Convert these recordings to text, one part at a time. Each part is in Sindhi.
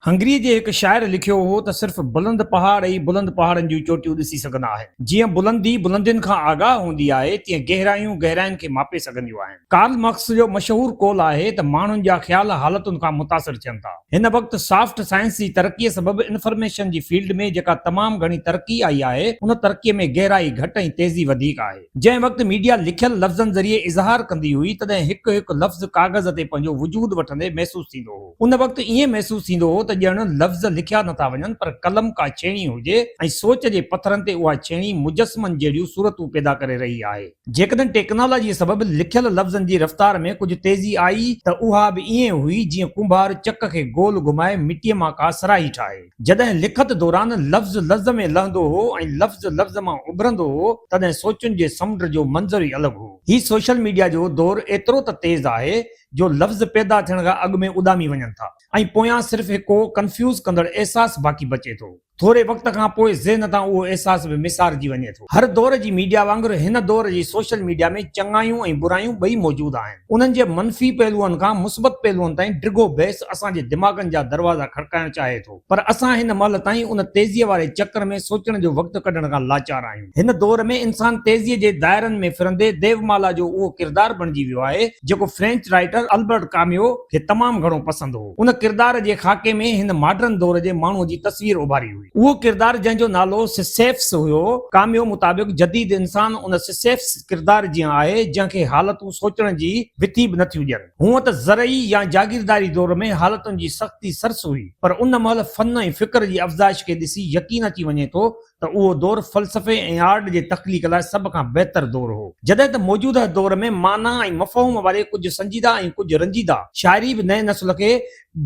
هنگريء جي هڪ شاعر لکيو هو ته صرف بلند پهاڙ ئي بلند پهاڙن جون چوٽيون ڏسي سگهندا آهن. جيئن بلندي بلندين کان آگاهه هوندي آهي، تيئن گهرايون گهراين کي ماپي سگهنديون آهن. ڪارل مارڪس جو مشهور قول آهي ته ماڻهن جا خيال حالتن کان متاثر ٿين ٿا. هن وقت سافٽ سائنس جي ترقيء سبب انفرميشن جي فيلڊ ۾ جيڪا تمام گهڻي ترقي آئي آهي، ان ترقيء ۾ گهرائي گهٽ ۽ تيزي وڌيڪ آهي. جنهن وقت ميڊيا لکيل لفظن ذريعي اظهار ڪندي هئي، تڏهن هڪ هڪ لفظ ڪاغذ تي پنهنجو وجود وٺندي محسوس ٿيندو هو. ان وقت ائين محسوس ٿيندو هو ته ڄڻ لفظ لکيا نٿا وڃن پر قلم ڪا ڇيڻي هجي ۽ سوچ جي پٿرن تي اها ڇيڻي مجسمن جهڙيون صورتون پيدا ڪري رهي آهي. جيڪڏهن ٽيڪنالاجيء سبب لکيل لفظن جي رفتار ۾ ڪجهه تيزي آئي ته اها به ائين هئي جيئن ڪنڀار چڪ کي گول گهمائي مٽيء مان ڪا صراحي ٺاهي. جڏهن لکت دوران لفظ لفظ ۾ لهندو هو ۽ لفظ لفظ مان اڀرندو هو، تڏهن سوچن جي سمنڊ جو منظر ئي الڳ هو. هي سوشل ميڊيا جو دور ايترو ته تيز آهي جو لفظ پيدا ٿيڻ کان اڳ ۾ اڏامي وڃن ٿا ۽ پويان صرف هڪ ڪنفيوز ڪندڙ احساس باقي بچي ٿو. ٿوري وقت کان پوء ذهن تان اهو احساس به ميسارجي وڃي ٿو. هر دور جي ميڊيا وانگر هن دور جي سوشل ميڊيا ۾ چڱايون ۽ برايون ٻئي موجود آهن. انهن جي منفي پهلوئن کان مثبت پهلوئن تائين ڊگهو بحث اسان جي دماغن جا دروازا کڙڪائڻ چاهي ٿو پر اسان هن مهل تائين ان تيزيء واري چڪر ۾ سوچڻ جو وقت ڪڍڻ کان لاچار آهيون. هن دور ۾ انسان تيزيء جي دائرن ۾ ڦرندي ديومالا جو اهو ڪردار بڻجي ويو آهي جيڪو فرينچ رائيٽر البرٽ ڪاميو کي تمام گهڻو پسند هو. ان ڪردار جي خاڪي ۾ هن ماڊرن دور جي ماڻهوء جي تصوير اڀاري هئي. اهو ڪردار جنهن جو نالو سسيفس هيو، ڪاميو مطابق جديد انسان ان سسيفس ڪردار جيان آهي، جنهن کي حالتون سوچڻ جي وٿي به نٿيون ڏين. هونء ته زرعي يا جاگيرداري دور ۾ حالتن جي سختي سرس هئي، پر ان مهل فن ۽ فڪر جي افزائش کي ڏسي يقين اچي وڃي ٿو ته اهو دور فلسفي ۽ آرٽ جي تخليق لاء سڀ کان بهتر دور هو. جڏهن ته موجوده دور ۾ معنيٰ ۽ مفهوم واري ڪجهه سنجيده ۽ ڪجهه رنجيده شاعري به نئين نسل کي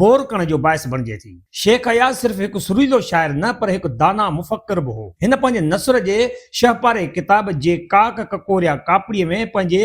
بور ڪرڻ جو باعث بڻجي ٿي. شيخ اياز صرف هڪ سريلو شاعر نه پر هڪ دانا مفڪر به هو. هن پنهنجي نثر جي شهپاري ڪتاب جي ڪاڪ ڪڪوريا ڪاپڙي ۾ پنهنجي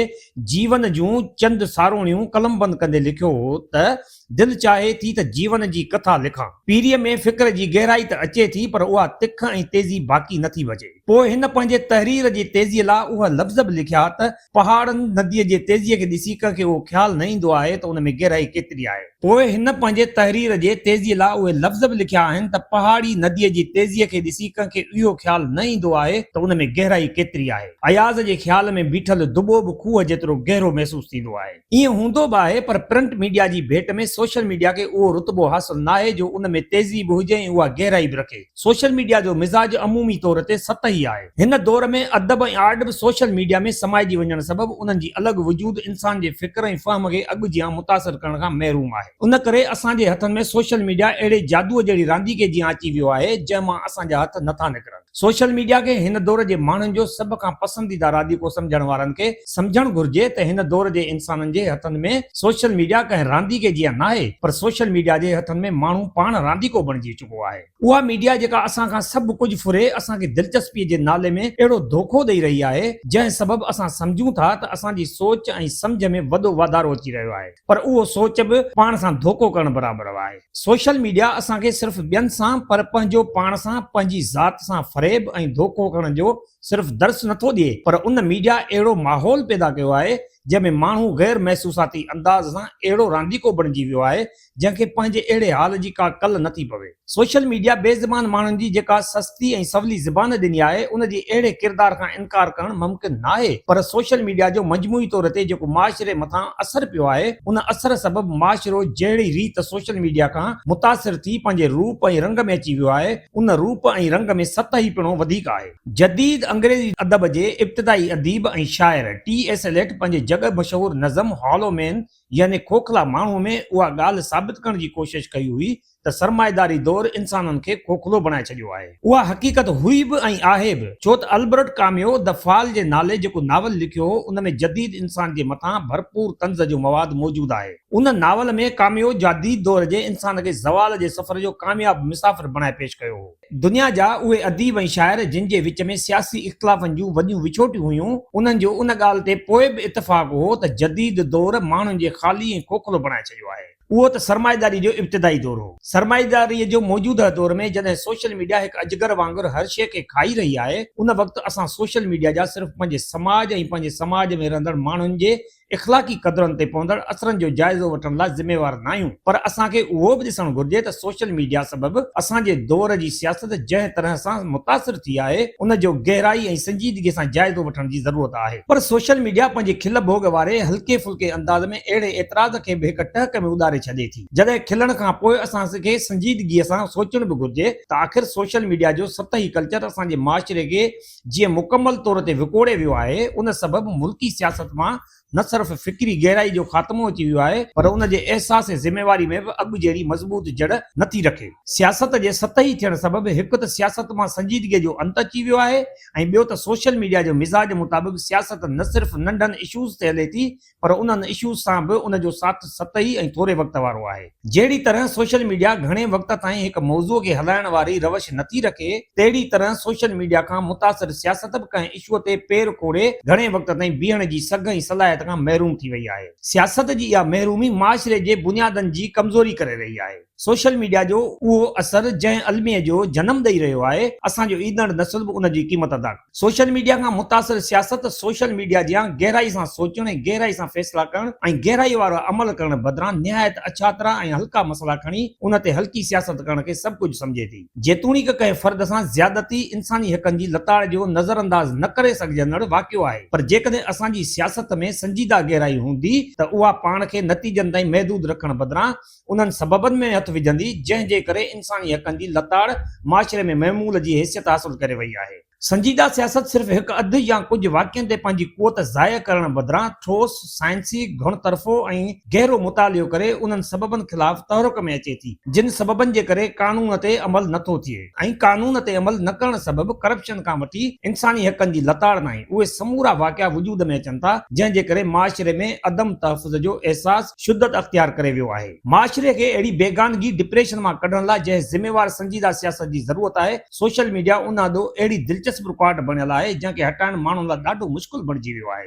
جيون جون چند ساروڻيون قلمبند ڪندي لکيو هو ته، دل چاهي ٿي ته جيون جي ڪٿا لکان. پيريء ۾ فڪر جي گهرائي ته اچي ٿي پر اها تک ۽ تيزي باقي نه ٿي بچي. پوء هن پنهنجي تحرير جي تيزيء لاء اهي لفظ به لکيا ته، پهاڙن، نديء جي تيزيء کي ڏسي ڪنهن کي اهو خيال نه ايندو آهي ته ان ۾ گهرائي ڪيتري آهي. پوء هن پنهنجي تحرير جي تيزيء لاء اهي لفظ به لکيا آهن ته پهاڙي نديء جي تيزيء کي ڏسي ڪنهن کي اهو خيال نه ايندو آهي ته ان ۾ گهرائي ڪيتري آهي. اياز جي خيال ۾ بيٺل دٻو به کوهه جيترو گهرو محسوس ٿيندو آهي. ائين هوندو به آهي پر پرنٽ ميڊيا جي ڀيٽ ۾ سوشل ميڊيا کي اهو رتبو حاصل ناهي جو ان ۾ تيزي به هجي ۽ اها گهرائي به رکي. سوشل ميڊيا جو مزاج عمومي طور تي سطحي آهي. هن دور ۾ ادب ۽ آرٽ به سوشل ميڊيا ۾ سمائجي وڃڻ سبب انهن جي الڳ وجود انسان جي فڪر ۽ فهم کي اڳ جيان متاثر ڪرڻ کان محروم آهي. ان ڪري اسان جي هٿن ۾ سوشل ميڊيا اهڙي جادوء جهڙي رانديڪي جيان اچي ويو آهي، جنهن مان اسان جا هٿ نٿا نڪرن. سوشل ميڊيا کي هن دور جي ماڻهن جو سڀ کان پسنديده رانديڪو سمجهڻ وارن کي سمجهڻ گهرجي ته هن دور جي انسانن جي هٿن ۾ سوشل ميڊيا ڪنهن رانديڪي جيان ناهي پر سوشل ميڊيا جي هٿن ۾ ماڻهو پاڻ رانديڪو بڻجي چڪو آهي. اها ميڊيا جيڪا اسان کان سڀ ڪجهه ڦري اسان کي دلچسپي جي نالي ۾ اهڙو ڌوکو ڏئي رهي آهي جنهن سبب اسان سمجهون ٿا ته اسان جي سوچ ۽ سمجهه ۾ وڏو واڌارو اچي رهيو آهي پر اهو سوچ به پاڻ سان ڌوکو ڪرڻ برابر آهي. سوشل ميڊيا اسان کي صرف ٻين سان پر پنهنجو پاڻ سان پنهنجي ذات سان فريب ۽ ڌوکو ڪرڻ جو صرف درس نٿو ڏئي پر ان ميڊيا اهڙو ماحول پيدا ڪيو آهي جنهن ۾ ماڻهو غير محسوساتي انداز سان اهڙو رانديڪو بڻجي ويو آهي جنهن کي پنهنجي اهڙي حال جي ڪا ڪل نه ٿي پوي. سوشل ميڊيا بي زبان ماڻهن جي جيڪا سستي ۽ سولي زبان ڏني آهي، ان جي اهڙي ڪردار کان انڪار ڪرڻ ممڪن ناهي، پر سوشل ميڊيا جو مجموعي طور تي جيڪو معاشري مٿان اثر پيو آهي، ان اثر سبب معاشرو جهڙي ريت سوشل ميڊيا کان متاثر ٿي پنهنجي روپ ۽ رنگ ۾ اچي ويو آهي، ان روپ ۽ رنگ ۾ سطحي پڻو وڌيڪ آهي. جديد انگريزي ادب جي ابتدائي اديب ۽ شاعر ٽي ايس ايليٽ پنهنجي جڳ مشهور نظم هالو مين يعني کوکلا ماڻهوء ۾ اها ڳالهه ثابت ڪرڻ جي ڪوشش ڪئي هئي ته سرمائيداري دور انسانن کي کوکلو بڻائي ڇڏيو آهي. اها حقيقت هئي به ۽ آهي به، ڇو ته البرٽ ڪاميو The Fall جي نالي جيڪو ناول لکيو هو، ان ۾ جديد انسان جي مٿان ڀرپور طنز جو مواد موجود آهي. ان ناول ۾ ڪاميو جديد دور جي انسان کي زوال جي سفر جو ڪامياب مسافر بڻائي پيش ڪيو هو. دنيا جا اهي اديب ۽ شاعر جن جي وچ ۾ سياسي اختلافن جون وڏيون وڇوٽيون هيون، انهن جو ان ڳالهه تي پوء به اتفاق هو ته جديد دور ماڻهن جي خالي ۽ کوکلو بڻائي ڇڏيو آهي. اهو ته سرمائيداري جو ابتدائي دور هو. سرمائيداريء جو موجوده دور ۾ جڏهن سوشل ميڊيا هڪ اجگر وانگر هر شيء کي کائي رهي آهي، ان وقت اسان سوشل ميڊيا جا صرف پنهنجي سماج ۽ پنهنجي سماج ۾ رهندڙ ماڻهن جي اخلاقي قدرن تي پوندڙ اثرن جو جائزو وٺڻ لاء ذميوار ناهيون پر اسان کي اهو به ڏسڻ گهرجي ته سوشل ميڊيا سبب اسان جي دور جي سياست جنهن طرح سان متاثر ٿي آهي ان جو گهرائي ۽ سنجيدگي سان جائزو وٺڻ جي ضرورت آهي. پر سوشل ميڊيا پنهنجي کل ڀوڳ واري هلڪي ڦلڪي انداز ۾ اهڙي اعتراض کي به هڪ ٽهڪ ۾ اڏاري ڇڏي ٿي. جڏهن کلڻ کان پوء اسان کي سنجيدگيء سان سوچڻ به گهرجي ته آخر سوشل ميڊيا جو سطحي ڪلچر اسان جي معاشري کي جيئن مڪمل طور تي وڪوڙي ويو آهي ان سبب ملڪي سياست مان نه صرف فڪري گهرائي جو خاتمو اچي ويو آهي پر ان جي احساس ذميواري ۾ به اڳ جهڙي مضبوط جڙ نٿي رکي. سياست جي سطحي ٿيڻ سبب هڪ ته سياست مان سنجيدگيء جو انت اچي ويو آهي ۽ ٻيو ته سوشل ميڊيا جو مزاج مطابق سياست نه صرف ننڍن اشوز تي هلي ٿي پر انهن اشوز سان به ان جو ساٿ سطحي ۽ ٿوري وقت وارو آهي. جهڙي طرح سوشل ميڊيا گهڻي وقت تائين هڪ موضوع کي هلائڻ واري روش نٿي رکي، تهڙي طرح سوشل ميڊيا کان متاثر سياست به ڪنهن اشو تي پير کوڙي گهڻي وقت تائين بيهڻ جي سگهه ۽ صلاحيت کان محروم ٿي وئي آهي. سياست جي اها محرومي معاشري جي بنيادن جي ڪمزوري ڪري رهي آهي. سوشل ميڊيا جو اهو اثر جنهن الميي جو جنم ڏئي رهيو آهي، اسان جو ايندڙ نسل به ان جي قيمت ادا ڪندو. سوشل ميڊيا کان متاثر سياست سوشل ميڊيا جيان گهرائي سان سوچڻ ۽ گهرائي سان فيصلا ڪرڻ ۽ گهرائي وارو عمل ڪرڻ بدران نهايت اڇاترا ۽ هلڪا مسئلا کڻي ان تي هلڪي سياست ڪرڻ کي سڀ ڪجهه سمجهي ٿي. جيتوڻيڪ ڪنهن فرد سان زيادتي، انساني حقن جي لتاڙ جو نظرانداز نه ڪري سگهجندڙ واقعو آهي پر جيڪڏهن اسان جي سياست ۾ سنجيده گهرائي هوندي ته اها پاڻ کي نتيجن تائين محدود رکڻ بدران انهن سببن ۾ هٿ وجهندي، جنهن جي ڪري انساني حقن جي لتاڙ معاشري ۾ معمول جي حيثيت حاصل ڪري وئي آهي. سنجيده سياست صرف هڪ اڌ يا ڪجهه واقعن تي پنهنجي قوت ضايع ڪرڻ بدران ٺوس، سائنسي، گهڻ طرفو ۽ گهرو مطالعو ڪري انهن سببن خلاف تحرڪ ۾ اچي ٿي، جن سببن جي ڪري قانون تي عمل نه ٿو ٿئي ۽ قانون تي عمل نه ڪرڻ سبب ڪرپشن کان وٺي انساني حقن جي لتاڙ تائين اهي سمورا واقعا وجود ۾ اچن ٿا، جنهن جي ڪري معاشري ۾ عدم تحفظ جو احساس شدت اختيار ڪري ويو آهي. معاشري کي اهڙي بيگانگي، ڊپريشن، مان ڪڍڻ لاء جنهن ذميوار سنجيده سياست جي ضرورت آهي، سوشل ميڊيا ان آڏو اهڙي دلچسپ رڪاوٽ بڻيل آهي، جنهن کي هٽائڻ ماڻهن لاء ڏاڍو مشڪل بڻجي ويو آهي.